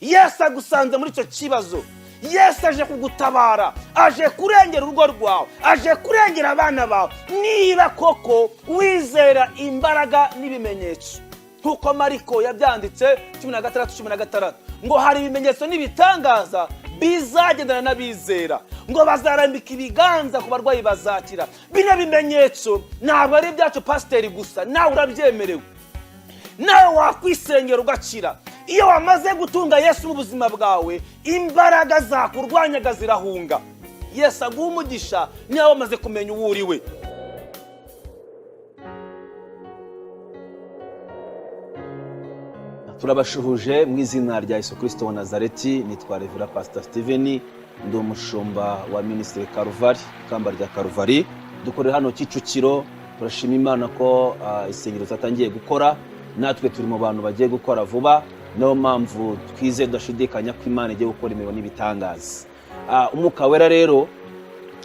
Yesu agusanze muri icyo kibazo. Yesu aje kugutabara, aje kurengera urugo rwawe, aje kurengera abana bawe, niba koko wizera imbaraga n'ibimenyetso nk'uko Mariko yabyanditse 16:16, ngo hari ibimenyetso n'ibitangaza bizagendana n'abizera, ngo bazarambika ibiganza ku barwayi bazakira. Bino bimenyetso ntabwo ari ibyacu pasiteri gusa, nawe urabyemerewe, nawe wakwisengera ugakira. Iyo wamaze gutunga Yesu mu buzima bwawe, imbaraga zakurwanyaga zirahunga. Yesu aguha umugisha niba wamaze kumenya uwo uri we. Turabashuhuje mu izina rya Yesu Kirisito wa Nazareti. Nitwa Revera Pasita Steven, ndi umushumba wa Minisitiri Karuvari, ikamba rya Karuvari. Dukorera hano Kicukiro. Turashima Imana ko insengero zatangiye gukora, natwe turi mu bantu bagiye gukora vuba. Niyo mpamvu twizeye tudashidikanya ko Imana igiye gukora imirimo n'ibitangaza. Umwuka Wera rero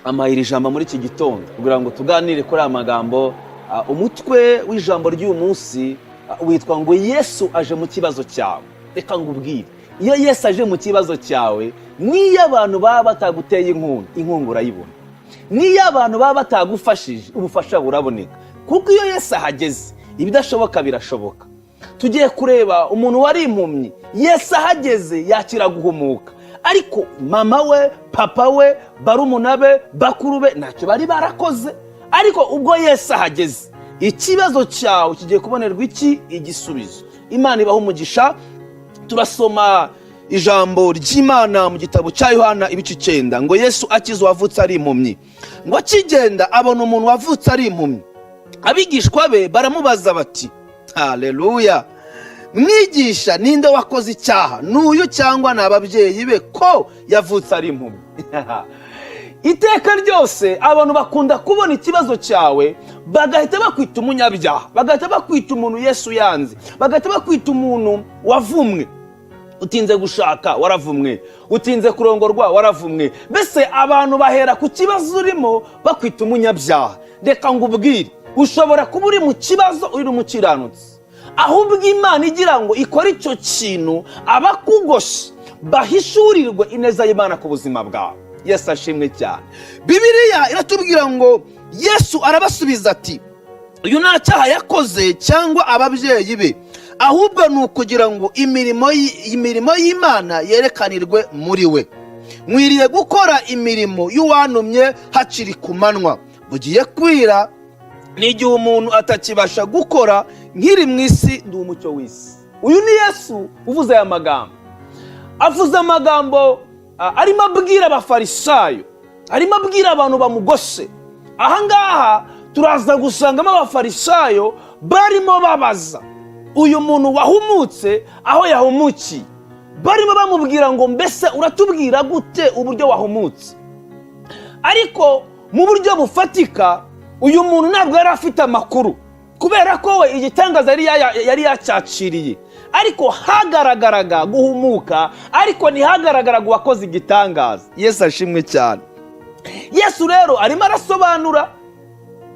ampaye iri jambo muri iki gitondo kugira ngo tuganire kuri aya magambo. Umutwe w'ijambo ry'uyu munsi witwa ngo "Yesu aje mu kibazo cyawe". Reka ngubwire, iyo Yesu aje mu kibazo cyawe, niyo abantu baba bataguteye inkunga, inkunga urayibona. Niyo abantu baba batagufashije, ubufasha buraboneka, kuko iyo Yesu ahageze ibidashoboka birashoboka. Tugiye kureba umuntu wari impumyi, Yesu ahageze yakira guhumuka, ariko mama we, papa we, barumuna be, bakuru be ntacyo bari barakoze. Ariko ubwo Yesu ahageze, ikibazo cyawe kigiye kubonerwa iki? Igisubizo. Imana ibaha umugisha. Turasoma ijambo ry'Imana mu gitabo cya Yohana ibice 9, ngo Yesu akize uwavutse ari impumyi. Ngo akigenda abona umuntu wavutse ari impumyi. Abigishwa be baramubaza bati: "Haleluya, Mwigisha, ninde wakoze icyaha, n'uyu cyangwa ni ababyeyi be, ko yavutse ari impumyi?" Iteka ryose abantu bakunda kubona ikibazo cyawe bagahita bakwita umunyabyaha, bagahita bakwita umuntu Yesu yanze, bagahita bakwita umuntu wavumwe. Utinze gushaka waravumwe, utinze kurongorwa waravumwe. Mbese abantu bahera ku kibazo urimo bakwita umunyabyaha. Reka ngubwire, ushobora kuba uri mu kibazo uri umukiranutsi, ahubwo Imana igira ngo ikore icyo kintu abakugoshe bahishurirwe ineza y'Imana ku buzima bwawe. Yesu ashimwe cyane. Bibiliya iratubwira ngo Yesu arabasubiza ati: "Uyu nta cyaha yakoze cyangwa ababyeyi be, ahubwo ni ukugira ngo imirimo y'Imana yerekanirwe muri we. Nkwiriye gukora imirimo y'uwantumye hakiri ku manywa. Bugiye kwira, n'igihe umuntu atakibasha gukora. Nkiri mu isi ndi umucyo w'isi." Uyu ni Yesu uvuze aya magambo. Avuze amagambo arimo abwira Abafarisayo, arimo abwira abantu bamugose. Ahangaha turaza gusangamo Abafarisayo barimo babaza uyu muntu wahumutse aho yahumukiye, barimo bamubwira ngo: "Mbese uratubwira gute uburyo wahumutse?" Ariko mu buryo bufatika uyu muntu ntabwo yari afite amakuru, kubera ko we igitangaza yari yacyakiriye, ariko hagaragaraga guhumuka, ariko ntihagaragaraga uwakoze igitangaza. Yesu ashimwe cyane. Yesu rero arimo arasobanura,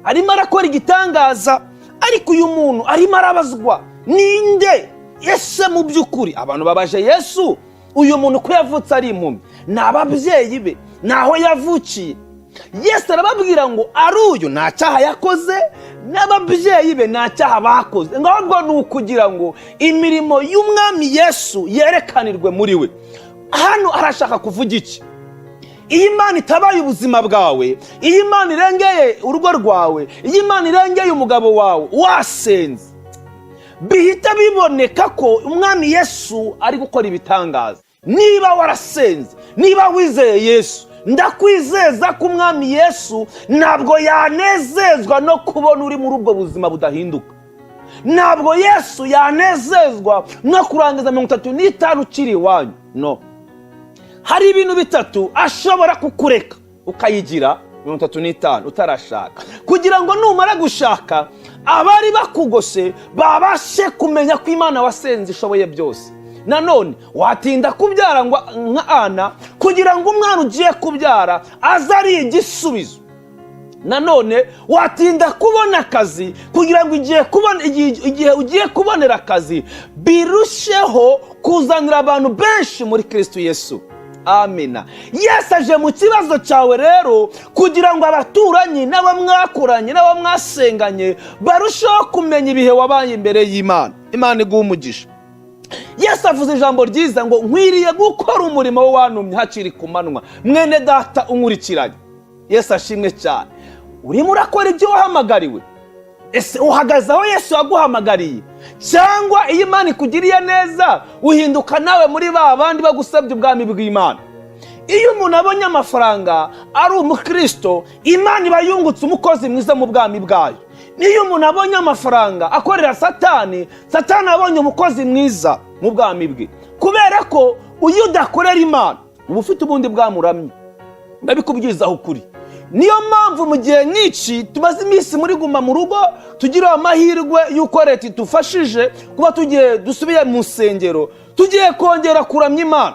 arimo arakora igitangaza, ariko uyu muntu arimo arabazwa: "Ninde ese?" Mu by'ukuri abantu babaje Yesu uyu muntu ko yavutse ari impumyi, ni ababyeyi be, ni aho yavukiye. Yesu arababwira ngo ari uyu nta cyaha yakoze, n'ababyeyi be nta cyaha bakoze, ngo ahubwo ni ukugira ngo imirimo y'Umwami Yesu yerekanirwe muri we. Hano arashaka kuvuga iki? Iyo Imana itabaye ubuzima bwawe, iyo Imana irengeye urugo rwawe, iyo Imana irengeye umugabo wawe wasenze, bihita biboneka ko Umwami Yesu ari gukora ibitangaza. Niba warasenze, niba wizeye Yesu, ndakwizeza ko Umwami Yesu ntabwo yanezezwa no kubona uri muri ubwo buzima budahinduka. Ntabwo Yesu yanezezwa no kurangiza 35 ukiri iwanyu. No hari ibintu bitatu ashobora kukureka ukayigira 35 utarashaka, kugira ngo numara gushaka abari bakugose babashe kumenya ko Imana wasenze ishoboye byose. Nanone watinda kubyara ngo nka Ana, kugira ngo umwana ugiye kubyara aze ari igisubizo. Nanone watinda kubona akazi kugira ngo igihe ugiye kubonera akazi birusheho kuzanira abantu benshi muri Kristo Yesu. Amina. Yesu aje mu kibazo cyawe rero kugira ngo abaturanyi n'abo mwakuranye n'abo mwasenganye barusheho kumenya ibihe wabaye imbere y'Imana. Imana iguha umugisha. Yesu avuze ijambo ryiza ngo: "Nkwiriye gukora umurimo we wantumye hakiri ku manywa." Mwene data unkurikiranye, Yesu ashimwe cyane. Urimo urakora ibyo wahamagariwe? Ese uhagaze aho Yesu yaguhamagariye, cyangwa iyo Imana ikugiriye neza uhinduka nawe muri ba bandi bagusabye ubwami bw'Imana? Iyo umuntu abonye amafaranga ari umukristo, Imana iba yungutse umukozi mwiza mu bwami bwayo. Niyo umuntu abonye amafaranga akorera Satani, Satani abonye umukozi mwiza mu bwami bwe, kubera ko iyo udakorera Imana uba ufite ubundi bwami uramye. Ndabikubwirizaho ukuri. Niyo mpamvu mu gihe nk'iki tumaze iminsi muri guma mu rugo, tugira amahirwe y'uko leta idufashije kuba tugiye dusubiye mu nsengero, tugiye kongera kuramya Imana.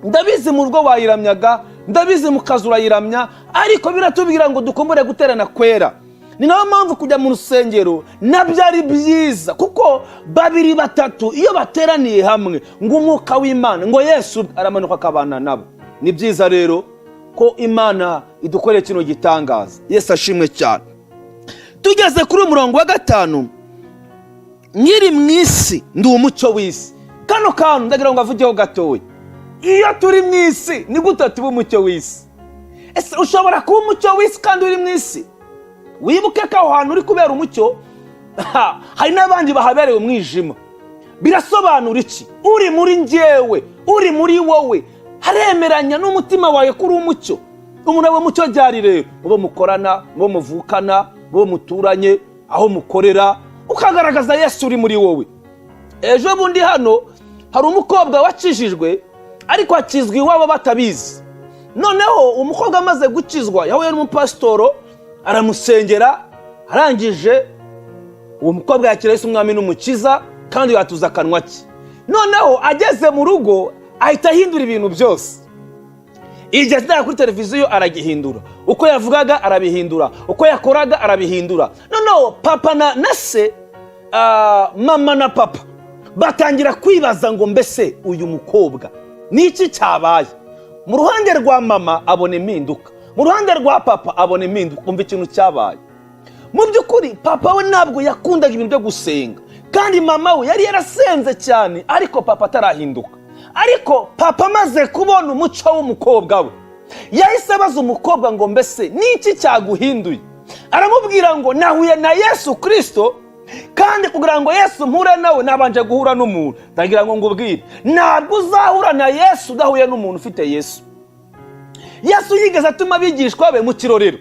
Ndabizi mu rugo wayiramyaga, ndabizi mu kazi urayiramya, ariko biratubwira ngo dukumbure guterana kwera. Ni nayo mpamvu kujya mu rusengero nabyo ari byiza, kuko babiri batatu iyo bateraniye hamwe, ngo umwuka w'Imana, ngo Yesu aramanuka akabana nabo. Ni byiza rero ko Imana idukoreye kino gitangaza. Yesu ashimwe cyane. Tugeze kuri uyu murongo wa 5: "Nkiri mu isi ndi umucyo w'isi." Kano kantu ndagira ngo avugeho gatoya. Iyo turi mu isi, ni gute tuba umucyo w'isi? Ese ushobora kuba umucyo w'isi kandi uri mu isi? Wibuke ko aho hantu uri kubera umucyo hari n'abandi bahabereye umwijima. Birasobanura iki? Uri muri njyewe, uri muri wowe, haremeranya n'umutima wawe ko uri umucyo. Umuntu aba umucyo ryari rero? Mubo mukorana, mubo muvukana, mubo muturanye, aho mukorera, ukagaragaza Yesu uri muri wowe. Ejo bundi hano hari umukobwa wakijijwe, ariko akizwa iwabo batabizi. Noneho umukobwa amaze gukizwa yahuye n'umupasitoro, aramusengera. Arangije uwo mukobwa yakira Yesu umwami n'umukiza, kandi yatuza akanwa ke. Noneho ageze mu rugo ahita ahindura ibintu byose. Igihe akigera kuri televiziyo aragihindura, uko yavugaga arabihindura, uko yakoraga arabihindura. Noneho papa na se, mama na papa batangira kwibaza ngo: "Mbese uyu mukobwa ni iki cyabaye?" Mu ruhande rwa mama abona impinduka, mu ruhande rwa papa abona impinduka. Umva ikintu cyabaye. Mu by'ukuri papa we ntabwo yakundaga ibintu byo gusenga, kandi mama we yari yarasenze cyane, ariko papa atarahinduka. Ariko papa amaze kubona umuco w'umukobwa we, yahise abaza umukobwa ngo: "Mbese ni iki cyaguhinduye?" Aramubwira ngo: "Nahuye na Yesu Kirisito, kandi kugira ngo Yesu mpure nawe nabanje guhura n'umuntu." Ndagira ngo ngubwire, ntabwo uzahura na Yesu udahuye n'umuntu ufite Yesu. Yesu yigeze atuma abigishwa be mu kirorero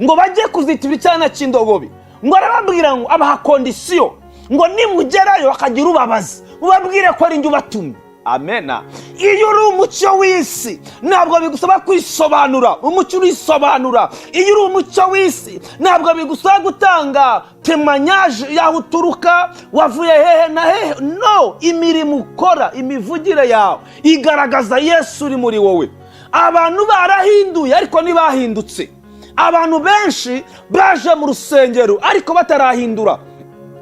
ngo bajye kuzitira icyana cy'indogobe, ngo arababwira ngo abaha condition ngo: "Nimugerayo hakagira ubabaza, mubabwire ko ari njye ubatumye." Amena. Iyo uri umucyo w'isi ntabwo bigusaba kwisobanura, umucyo urisobanura. Iyo uri umucyo w'isi ntabwo bigusaba gutanga témoignage y'aho uturuka, wavuye hehe na hehe. No imirimo ukora, imivugire yawe igaragaza Yesu uri muri wowe. Abantu barahinduye ariko ntibahindutse. Abantu benshi baje mu rusengero ariko batarahindura.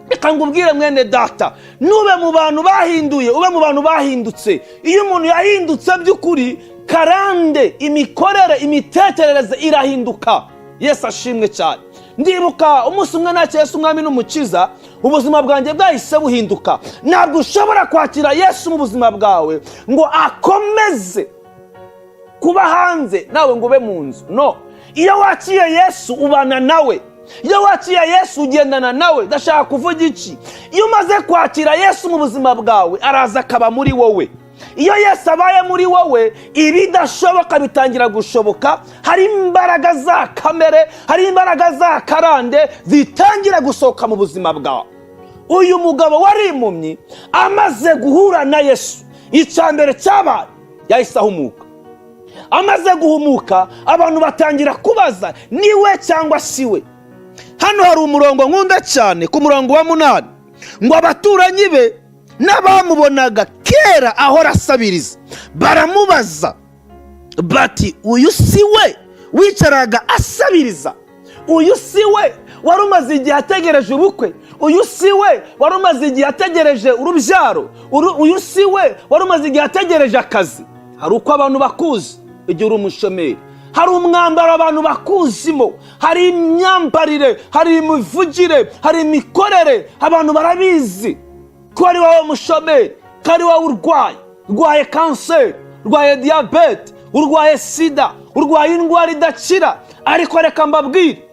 Reka ngubwire mwene data, nube mu bantu bahinduye, ube mu bantu bahindutse. Iyo umuntu yahindutse by'ukuri, karande, imikorere, imitekerereze irahinduka. Yesu ashimwe cyane. Ndibuka umunsi umwe nakira Yesu umwami n'umukiza, ubuzima bwanjye bwahise buhinduka. Ntabwo ushobora kwakira Yesu mu buzima bwawe ngo akomeze kuba hanze nawe ngo ube mu nzu. No, iyo wakiye Yesu ubana nawe, iyo wakiye Yesu ugendana nawe. Ndashaka kuvuga iki? Iyo umaze kwakira Yesu mu buzima bwawe, araza akaba muri wowe. Iyo Yesu abaye muri wowe, ibidashoboka bitangira gushoboka. Hari imbaraga za kamere, hari imbaraga za karande zitangira gusohoka mu buzima bwawe. Uyu mugabo wari impumyi amaze guhura na Yesu, icya mbere cyabaye yahise ahumuka. Amaze guhumuka, abantu batangira kubaza: "Niwe cyangwa si we?" Hano hari umurongo nkunda cyane, ku murongo wa 8, ngo: "Abaturanyi be n'abamubonaga kera ahora asabiriza baramubaza bati: 'Uyu si we wicaraga asabiriza?' Uyu si we wari umaze igihe ategereje ubukwe? Uyu si we wari umaze igihe ategereje urubyaro? Uyu si we wari umaze igihe ategereje akazi? Hari uko abantu bakuzi igihe uri umushomeri, hari umwambaro abantu bakuzimo, hari imyambarire, hari imivugire, hari imikorere. Abantu barabizi ko ari wowe mushomeri, ko ari wowe urwaye, urwaye kanseri, urwaye diyabete, urwaye sida, urwaye indwara idakira. Ariko reka mbabwire,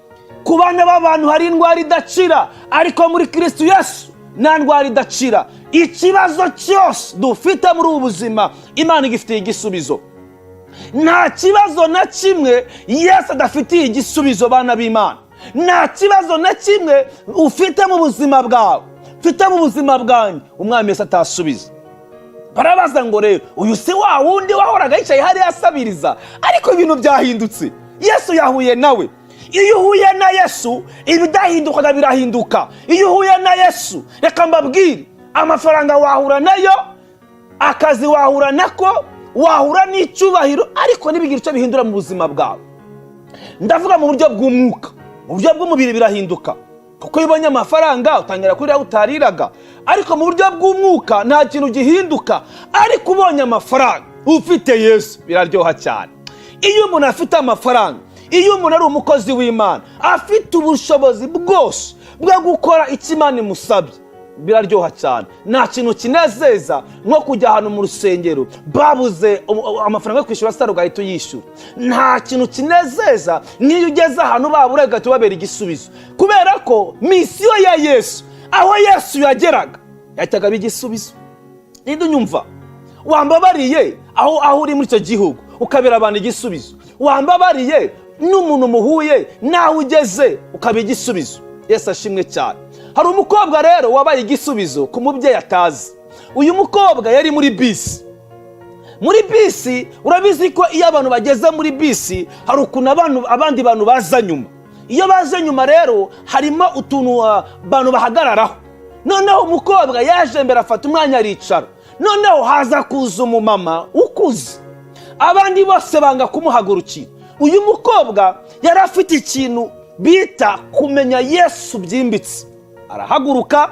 ku bana b'abantu hari indwara idakira, ariko muri Kirisitu Yesu nta ndwara idakira. Ikibazo cyose dufite muri ubu buzima, Imana igifitiye igisubizo. Nta kibazo na kimwe Yesu adafitiye igisubizo. Bana b'Imana, nta kibazo na kimwe ufite mu buzima bwawe, mfite mu buzima bwanjye, Umwami Yesu atasubiza. Barabaza ngo: "Rero uyu si wa wundi wahoraga yicaye hariya asabiriza?" Ariko ibintu byahindutse, Yesu yahuye nawe. Iyo uhuye na Yesu, ibidahindukaga birahinduka. Iyo uhuye na Yesu, reka mbabwire, amafaranga wahura nayo, akazi wahura nako, wahura n'icyubahiro, ariko ntibigire icyo bihindura mu buzima bwawe. Ndavuga mu buryo bw'umwuka. Mu buryo bw'umubiri birahinduka, kuko iyo ubonye amafaranga utangira kurira utariraga, ariko mu buryo bw'umwuka nta kintu gihinduka. Ariko ubonye amafaranga ufite Yesu, biraryoha cyane. Iyo umuntu afite amafaranga, iyo umuntu ari umukozi w'Imana, afite ubushobozi bwose bwo gukora icyo Imana imusabye, biraryoha cyane. Nta kintu kinezeza nko kujya ahantu mu rusengero babuze amafaranga yo kwishyura salle, ugahita uyishyura. Nta kintu kinezeza nk'iyo ugeze ahantu babura, ugahita ubabera igisubizo, kubera ko mission ya Yesu, aho Yesu yageraga yahitaga aba igisubizo. Ninde unyumva? Wambabariye aho uri muri icyo gihugu ukabera abantu igisubizo? Wambabariye n'umuntu muhuye n'aho ugeze ukaba igisubizo? Yesu ashimwe cyane. Hari umukobwa rero wabaye igisubizo ku mubyeyi atazi. Uyu mukobwa yari muri bisi. Muri bisi, urabizi ko iyo abantu bageze muri bisi, hari ukuntu abandi bantu baza nyuma. Iyo baje nyuma rero, harimo utuntu abantu bahagararaho. Noneho umukobwa yaje mbere, afata umwanya aricara. Noneho haza kuza umumama ukuze, abandi bose banga kumuhagurukira. Uyu mukobwa yari afite ikintu bita kumenya Yesu byimbitse. Arahaguruka,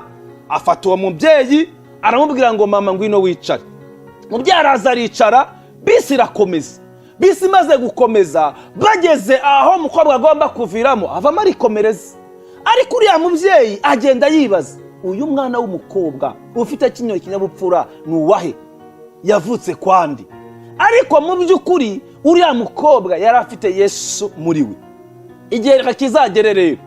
afata uwo mubyeyi, aramubwira ngo: "Mama, ngwino wicare." Mubyeyi araza aricara, bisi irakomeza. Bisi imaze gukomeza, bageze aho umukobwa agomba kuviramo, avamo arikomereza. Ariko uriya mubyeyi agenda yibaza: "Uyu mwana w'umukobwa ufite kino kinyabupfura ni uwahe? Yavutse kwandi?" Ariko mu by'ukuri uriya mukobwa yari afite Yesu muri we. Igihe reka kizagere rero,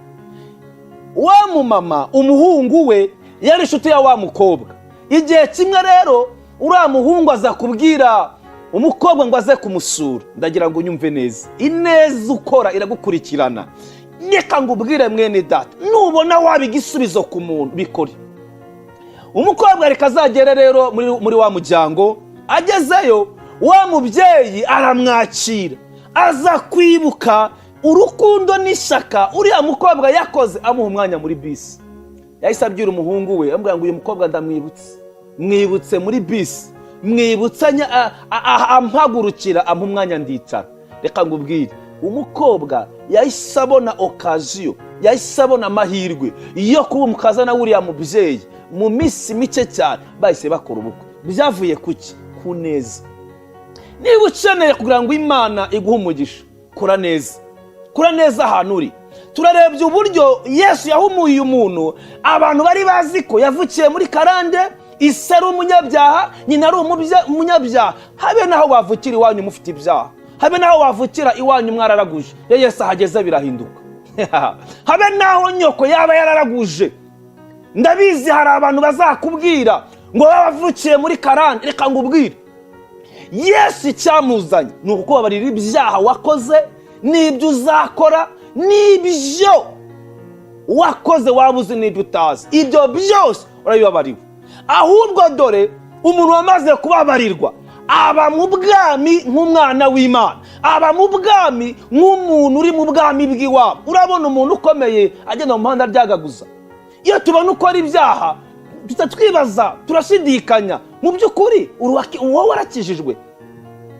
wa mumama, umuhungu we yari inshuti ya wa mukobwa. Igihe kimwe rero uriya muhungu aza kubwira umukobwa ngo aze kumusura. Ndagira ngo unyumve neza, ineza ukora iragukurikirana. Reka ngo ubwire mwene data, nubona waba igisubizo ku muntu, bikore. Umukobwa reka azagere rero muri wa muryango. Agezeyo, wa mubyeyi aramwakira. Aza kwibuka urukundo n'ishyaka uriya mukobwa yakoze amuha umwanya muri bisi. Yahise abwira umuhungu we, amubwira ngo: "Uyu mukobwa ndamwibutse, mwibutse muri bisi, mwibutse ampagurukira, ampa umwanya ndicara." Reka ngubwire, umukobwa yahise abona occasion, yahise abona amahirwe yo kuba umukazana w'uriya mubyeyi. Mu minsi mike cyane bahise bakora ubukwe. Byavuye kuki? Ku neza. Niba ukeneye kugira ngo Imana iguhe umugisha, kora neza, kora neza ahantu uri. Turarebye uburyo Yesu yahumuye umuntu abantu bari bazi ko yavukiye muri karande, ise ari umunyabyaha, nyina ari umunyabyaha. Habe n'aho wavukira iwanyu mufite ibyaha, habe n'aho wavukira iwanyu mwararaguje, iyo Yesu ahageze birahinduka. Habe n'aho nyoko yaba yararaguje. Ndabizi, hari abantu bazakubwira ngo baba bavukiye muri karande. Reka ngubwire, Yesu icyamuzanye ni ukukubabarira ibyaha wakoze n'ibyo uzakora, n'ibyo wakoze waba uzi n'ibyo utazi, ibyo byose urabibabariwe. Ahubwo dore umuntu wamaze kubabarirwa aba mu bwami nk'umwana w'Imana, aba mu bwami nk'umuntu uri mu bwami bw'iwabo. Urabona umuntu ukomeye agenda mu muhanda aryagaguza? Iyo tubona ukora ibyaha, duhita twibaza, turashidikanya: mu by'ukuri wowe warakijijwe?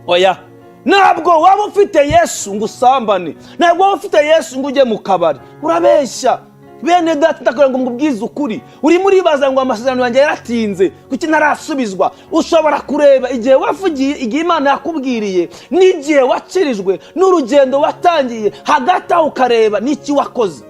Oya. Ntabwo waba ufite Yesu ngo usambane, ntabwo waba ufite Yesu ngo ujye mu kabari, urabeshya. Bene data, ndakubwira ngo ngubwize ukuri, urimo uribaza ngo amasezerano yanjye yaratinze, kuki ntarasubizwa? Ushobora kureba igihe wavugiye, igihe Imana yakubwiriye, n'igihe wakirijwe, n'urugendo watangiye. Hagati aho ukareba n'iki wakoze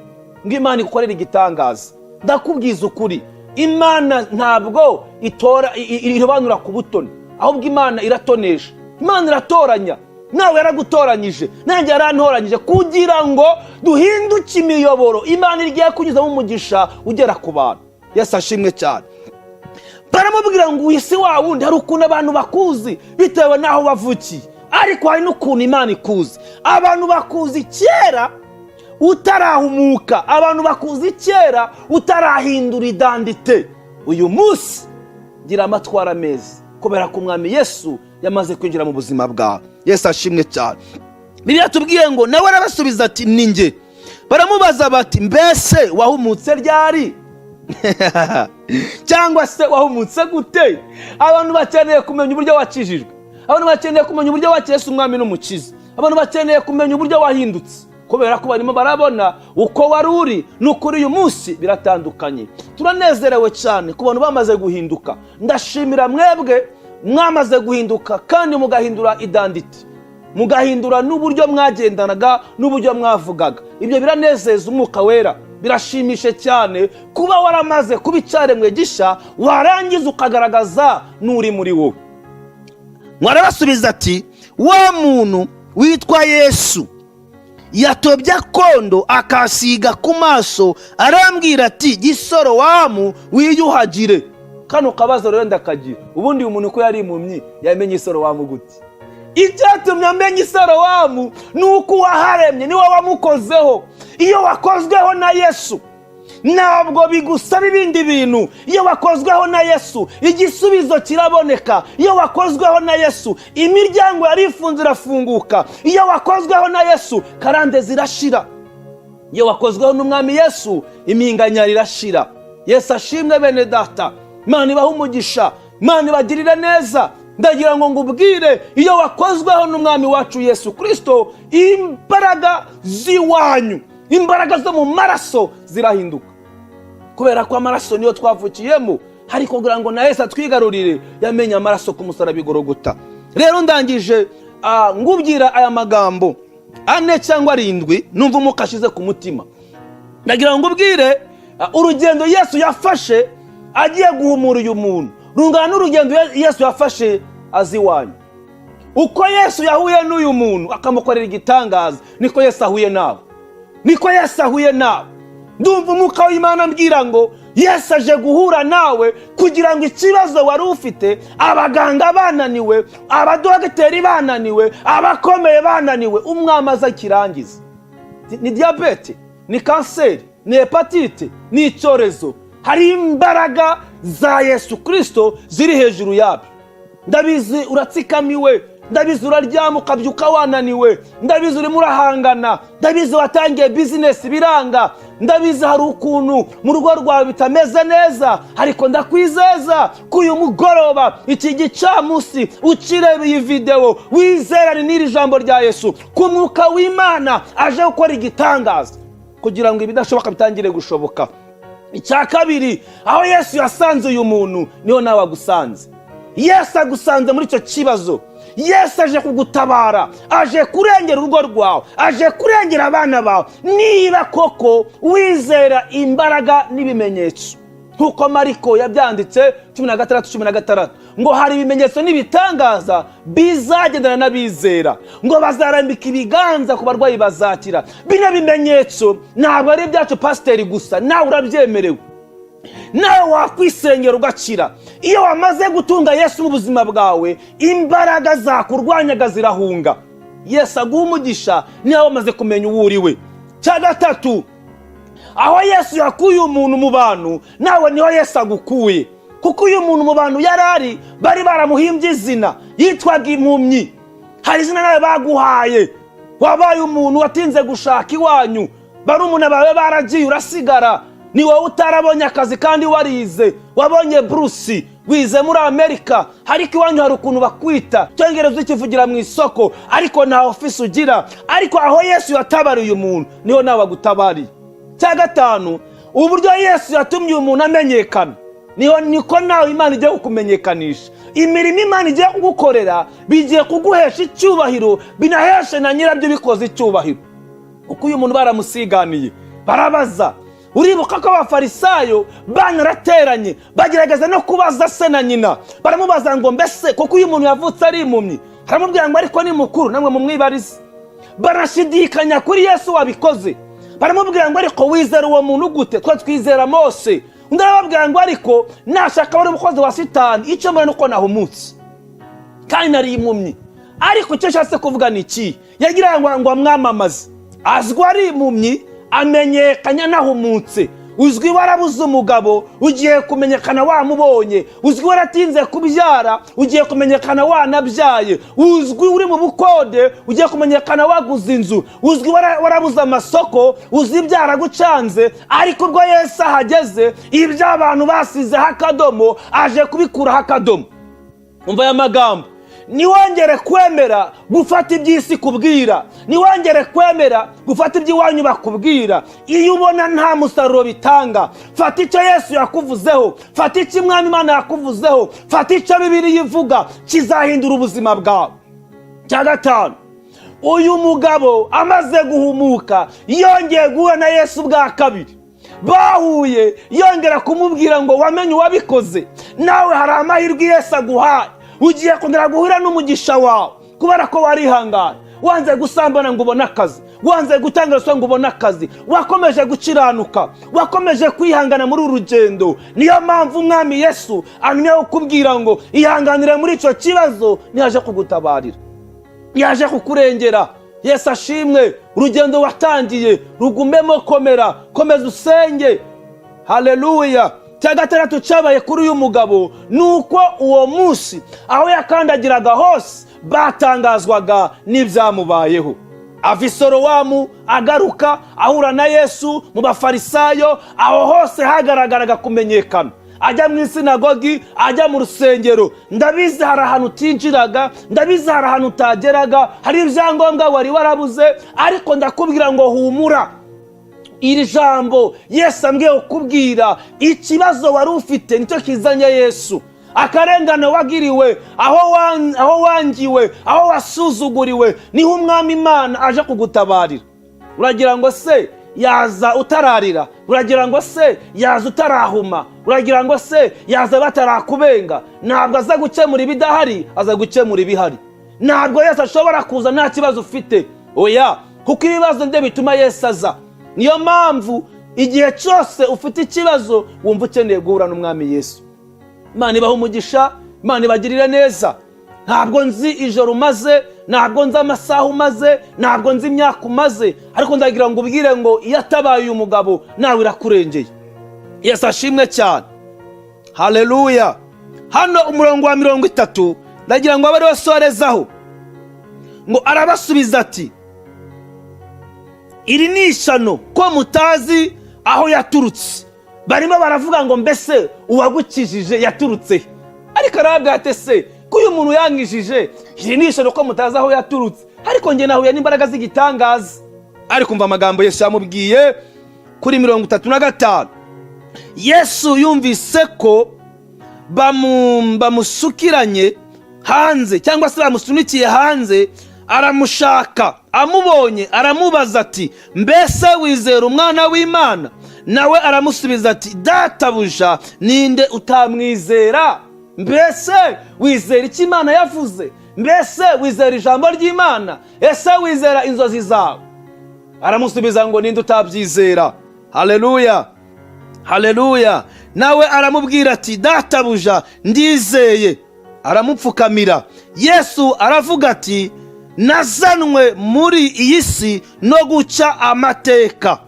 ngo Imana igukorere igitangaza. Ndakubwiza ukuri, Imana ntabwo itora irobanura ku butoni, ahubwo Imana iratonesha, Imana iratoranya. Nawe yaragutoranyije, nanjye yarantoranyije kugira ngo duhinduke imiyoboro Imana igiye kunyuzamo umugisha ugera ku bantu. Yesu ashimwe cyane. Baramubwira ngo uyu si wa wundi. Hari ukuntu abantu bakuzi bitewe n'aho wavukiye, ariko hari n'ukuntu Imana ikuzi. Abantu bakuzi kera utarahumuka, abantu bakuzi kera utarahindura identité. Uyu munsi gira amatwara meza kubera ko Umwami Yesu yamaze kwinjira mu buzima bwawe. Yesu ashimwe cyane. Bibiliya tubwiye ngo nawe arabasubiza ati: "Ni njye." Baramubaza bati: "Mbese wahumutse ryari, cyangwa se wahumutse gute?" Abantu bakeneye kumenya uburyo wakijijwe, abantu bakeneye kumenya uburyo wakiriye Umwami n'Umukiza, abantu bakeneye kumenya uburyo wahindutse, kubera ko barimo barabona uko wari uri n'ukuri uyu munsi biratandukanye. Turanezerewe cyane ku bantu bamaze guhinduka. Ndashimira mwebwe mwamaze guhinduka kandi mugahindura identité, mugahindura n'uburyo mwagendanaga n'uburyo mwavugaga. Ibyo biranezeza Umwuka Wera, birashimishe cyane kuba waramaze kuba icyaremwe gishya, warangiza ukagaragaza n'uri muri wowe. Mwarabasubiza ati: "Wa muntu witwa Yesu yatobye akondo akasiga ku maso, arambwira ati: 'Jya i Sorowamu wiyuhagire.'" Kano kabazo rero ndakagira: ubundi uyu muntu ko yari impumyi, yamenye Isorowamu gute? Icyatumye amenya Isorowamu ni uko uwaharemye niwe wamukozeho. Iyo wakozweho na Yesu, ntabwo bigusaba ibindi bintu. Iyo wakozweho na Yesu, igisubizo kiraboneka. Iyo wakozweho na Yesu, imiryango yari ifunze irafunguka. Iyo wakozweho na Yesu, karande zirashira. Iyo wakozweho n'Umwami Yesu, impinganyari irashira. Yesu ashimwe. Bene data, Imana ibahe umugisha, Imana ibagirire neza. Ndagira ngo ngubwire, iyo wakozweho n'Umwami wacu Yesu Kirisito, imbaraga z'iwanyu, imbaraga zo mu maraso zirahinduka, kubera ko amaraso niyo twavukiyemo. Ariko kugira ngo na Yesu atwigarurire, yamenye amaraso ku musaraba i Gorogota. Rero ndangije ngubwira aya magambo ane cyangwa arindwi numva Umwuka ashize ku mutima. Ndagira ngo ngubwire, urugendo Yesu yafashe agiye guhumura uyu muntu rungana n'urugendo Yesu yafashe azi iwanyu. Uko Yesu yahuye n'uyu muntu akamukorera igitangaza, niko Yesu ahuye nawe, niko Yesu ahuye nawe. Ndumva Umwuka w'Imana ambwira ngo Yesu aje guhura nawe kugira ngo ikibazo wari ufite, abaganga bananiwe, abadogiteri bananiwe, abakomeye bananiwe, Umwami aza akirangiza. Ni diyabete, ni kanseri, ni hepatite, ni icyorezo, hari imbaraga za Yesu Kirisito ziri hejuru yabyo. Ndabizi uratsikamiwe, ndabizi uraryama ukabyuka wananiwe, ndabizi urimo urahangana, ndabizi watangiye business biranga, ndabizi hari ukuntu mu rugo rwawe bitameze neza. Ariko ndakwizeza ko uyu mugoroba, iki gicamunsi, ukireba iyi videwo, wizerane n'iri jambo rya Yesu, ko Umwuka w'Imana aje gukora igitangaza kugira ngo ibidashoboka bitangire gushoboka. Icya kabiri, aho Yesu yasanze uyu muntu niho nawe agusanze. Yesu agusanze muri icyo kibazo. Yesu aje kugutabara, aje kurengera urugo rwawe, aje kurengera abana bawe, niba koko wizera imbaraga n'ibimenyetso nk'uko Mariko yabyanditse 16:16, ngo hari ibimenyetso n'ibitangaza bizagendana n'abizera, ngo bazarambika ibiganza ku barwayi bazakira. Bino bimenyetso ntabwo ari ibyacu pasiteri gusa, nawe urabyemerewe, nawe wakwisengera ugakira. Iyo wamaze gutunga Yesu mu buzima bwawe, imbaraga zakurwanyaga zirahunga. Yesu aguha umugisha niba wamaze kumenya uwo uri we. Cya gatatu, aho Yesu yakuye umuntu mu bantu, nawe niho Yesu agukuye, kuko uyu muntu mu bantu yari ari, bari baramuhimbye izina, yitwaga impumyi. Hari izina nawe baguhaye, wabaye umuntu watinze gushaka iwanyu, barumuna bawe baragiye urasigara, ni wowe utarabonye akazi kandi warize, wabonye buruse. Wize muri Amerika, ariko iwanyu hari ukuntu bakwita. Icyongereza ukivugira mu isoko, ariko nta ofisi ugira. Ariko aho Yesu yatabariye umuntu, niho nawe agutabariye. Cya gatanu, uburyo Yesu yatumye uyu muntu amenyekana, niho niko nawe Imana igiye kukumenyekanisha. Imirimo Imana igiye kugukorera bigiye kuguhesha icyubahiro, binaheshe na nyirabyo bikoze icyubahiro. Kuko uyu muntu baramusiganiye, barabaza. Uribuka ko Abafarisayo banarateranye, bagerageza no kubaza se na nyina. Baramubaza ngo: "Mbese kuko uyu muntu yavutse ari impumyi?" Baramubwira ngo: "Ariko ni mukuru, namwe mumwibarize." Barashidikanya kuri Yesu wabikoze. Baramubwira ngo: "Ariko wizera uwo muntu gute? Twe twizera Mose." Undi arababwira ngo: "Ariko nashaka wari umukozi wa Sitani, icyo mbona nuko nahumutse kandi nari impumyi." Ariko icyo ashatse kuvuga ni iki? Yagira ngo amwamamaze. Azwi ari impumyi, amenyekanye anahumutse. Uzwi warabuze umugabo, ugiye kumenyekana wamubonye. Uzwi waratinze kubyara, ugiye kumenyekana wanabyaye. Uzwi uri mu bukode, ugiye kumenyekana waguze inzu. Uzwi warabuze amasoko, uzi byaragucanze. Ariko ubwo Yesu ahageze, ibyo abantu basizeho akadomo aje kubikuraho akadomo. Umva aya magambo: niwongere kwemera gufata iby'isi kubwira, niwongere kwemera gufata iby'iwanyu bakubwira iyo ubona nta musaruro bitanga. Fata icyo Yesu yakuvuzeho, fata icyo Umwami Imana yakuvuzeho, fata icyo Bibiliya ivuga, kizahindura ubuzima bwawe. Cya gatanu, uyu mugabo amaze guhumuka yongeye guhura na Yesu bwa kabiri. Bahuye yongera kumubwira ngo: "Wamenye uwabikoze?" Nawe hari amahirwe Yesu aguhaye. Ugiye kongera guhura n'umugisha wawe kubera ko warihangana. Wanze gusambana ngo ubone akazi, wanze gutanga ruswa ngo ubone akazi, wakomeje gukiranuka, wakomeje kwihangana muri uru rugendo. Niyo mpamvu Umwami Yesu amenya kukubwira ngo: "Ihanganire muri icyo kibazo." Ntiyaje kugutabarira, yaje kukurengera. Yesu ashimwe. Urugendo watangiye rugumemo, komera, komeza usenge. Haleluya! Cya gatandatu cyabaye kuri uyu mugabo ni uko uwo munsi aho yakandagiraga hose batangazwaga n'ibyamubayeho. Ava i Sorowamu, agaruka ahura na Yesu mu Bafarisayo. Aho hose hagaragaraga kumenyekana. Ajya mu isinagogi, ajya mu rusengero. Ndabizi hari ahantu utinjiraga, ndabizi hari ahantu utageraga, hari ibyangombwa wari warabuze. Ariko ndakubwira ngo humura. Iri jambo Yesu ambwiye kukubwira: ikibazo wari ufite nicyo kizanye Yesu. Akarengane wagiriwe, aho wangiwe, aho wasuzuguriwe, niho Umwami Imana aje kugutabarira. Uragira ngo se yaza utararira? Uragira ngo se yaza utarahuma? Uragira ngo se yaza batarakubenga? Ntabwo aza gukemura ibidahari, aza gukemura ibihari. Ntabwo Yesu ashobora kuza nta kibazo ufite, oya, kuko ibibazo nibyo bituma Yesu aza. Niyo mpamvu igihe cyose ufite ikibazo wumva ukeneye guhura n'Umwami Yesu. Imana ibaha umugisha, Imana ibagirire neza. Ntabwo nzi ijoro umaze, ntabwo nzi amasaha umaze, ntabwo nzi imyaka umaze, ariko ndagira ngo ubwire ngo iyo atabaye uyu mugabo, nawe irakurengeye. Yesu ashimwe cyane. Haleluya! Hano umurongo wa 30 ndagira ngo abe ariwo sorezaho. Ngo arabasubiza ati: "Iri ni ishyano ko mutazi aho yaturutse." Barimo baravuga ngo: "Mbese uwagukijije yaturutse he?" Ariko arababwira ati: "Se ko uyu muntu yankijije, iri ni ishyano ko mutazi aho yaturutse, ariko njye nahuye n'imbaraga z'igitangaza." Ariko umva amagambo Yesu yamubwiye kuri 35. Yesu yumvise ko bamusukiranye hanze, cyangwa se bamusunikiye hanze, aramushaka. Amubonye aramubaza ati: "Mbese wizera Umwana w'Imana?" Nawe aramusubiza ati: "Databuja, ninde utamwizera?" Mbese wizera icyo Imana yavuze? Mbese wizera ijambo ry'Imana? Ese wizera inzozi zawe? Aramusubiza ngo: "Ninde utabyizera?" Haleluya, haleluya! Nawe aramubwira ati: "Databuja, ndizeye." Aramupfukamira. Yesu aravuga ati: "Nazanwe muri iyi si no guca amateka."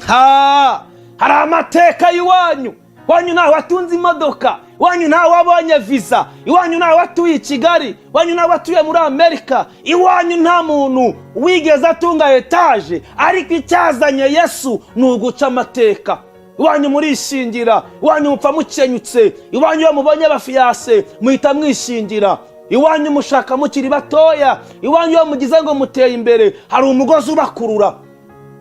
Ha, hari amateka y'iwanyu. Iwanyu ntawe watunze imodoka, iwanyu ntawe wabonye visa, iwanyu ntawe watuye i Kigali, iwanyu ntawe watuye muri Amerika, iwanyu nta muntu wigeze atunga etaje. Ariko icyazanye Yesu ni uguca amateka. Iwanyu murishingira, iwanyu mupfa mukenyutse, iwanyu iyo mubonye abafiancé muhita mwishingira, iwanyu mushaka mukiri batoya, iwanyu iyo mugize ngo muteye imbere hari umugozi ubakurura,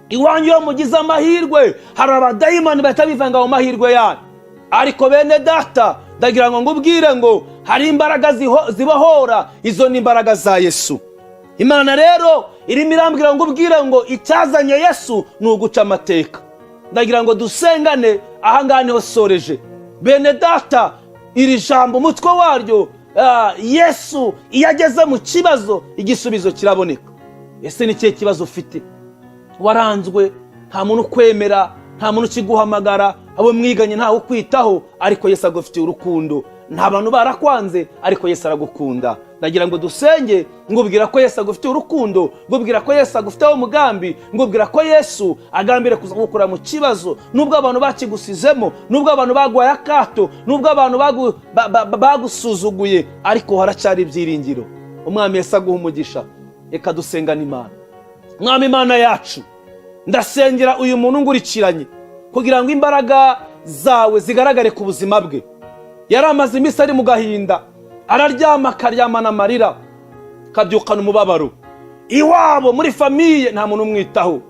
iwanyu iyo mugize amahirwe hari abadayimoni bahita bivanga mu mahirwe yanyu. Ariko bene data, ndagira ngo ngubwire ngo hari imbaraga zibohora. Izo ni imbaraga za Yesu. Imana rero irimo irambwira ngo ubwire ngo icyazanye Yesu ni uguca amateka. Ndagira ngo dusengane. Ahangaha niho soreje, bene data. Iri jambo umutwe waryo Yesu iyo ageze mu kibazo, igisubizo kiraboneka. Ese ni ikihe kibazo ufite? Waranzwe, nta muntu ukwemera, nta muntu ukiguhamagara, abo mwiganye ntawe ukwitaho, ariko Yesu agufitiye urukundo. Nta bantu barakwanze, ariko Yesu aragukunda. Ndagira ngo dusenge, ngubwira ko Yesu agufitiye urukundo, ngubwira ko Yesu agufiteho umugambi, ngubwira ko Yesu agambire kuza gukura mu kibazo. Nubwo abantu bakigusizemo, nubwo abantu baguhaye akato, nubwo abantu bagusuzuguye, ariko haracyari ibyiringiro. Umwami Yesu aguha umugisha. Reka dusengane Imana. Mwami Imana yacu, ndasengera uyu muntu ngurikiranye kugira ngo imbaraga zawe zigaragare ku buzima bwe. Yari amaze iminsi ari mu gahinda, araryama akaryamana amarira, akabyukana umubabaro. Iwabo muri famille nta muntu umwitaho,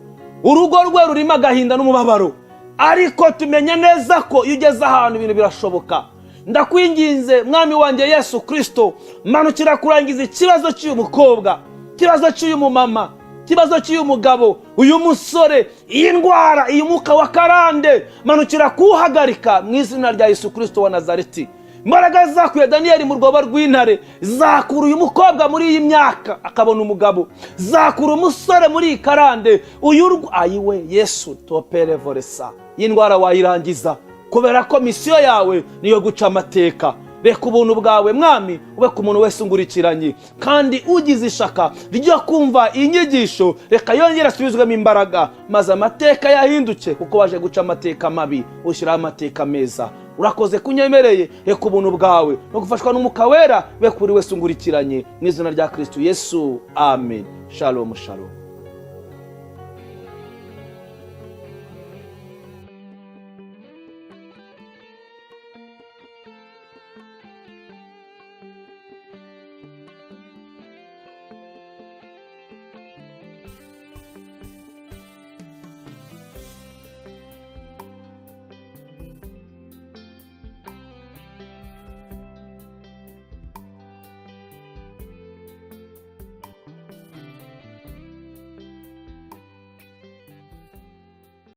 urugo rwe rurimo agahinda n'umubabaro. Ariko tumenye neza ko iyo ugeze ahantu ibintu birashoboka. Ndakwinginze, Mwami wanjye Yesu Kirisito, manukira kurangiza ikibazo cy'uyu mukobwa, ikibazo cy'uyu mumama, ikibazo cy'uyu mugabo, uyu musore, iyi ndwara, iyi mwuka wa karande, manukira kuwuhagarika mu izina rya Yesu Kirisito wa Nazareti. Imbaraga zakuye Daniyeli mu rwobo rw'intare zakura uyu mukobwa muri iyi myaka akabona umugabo, zakura umusore muri iyi karande. Uyu ayiwe Yesu topere voresa, iyi ndwara wayirangiza kubera ko mission yawe niyo guca amateka. Reka ubuntu bwawe, Mwami, ube ku muntu wese ungurikiranye, kandi ugize ishaka ryo kumva inyigisho, reka yongere asubizwemo imbaraga maze amateka yahinduke, kuko waje guca amateka mabi ushyiraho amateka meza. Urakoze kunyemereye. Reka ubuntu bwawe no gufashwa n'Umwuka Wera be kuri wese ungurikiranye, mu izina rya Kirisitu Yesu, amen. Shalom, shalom.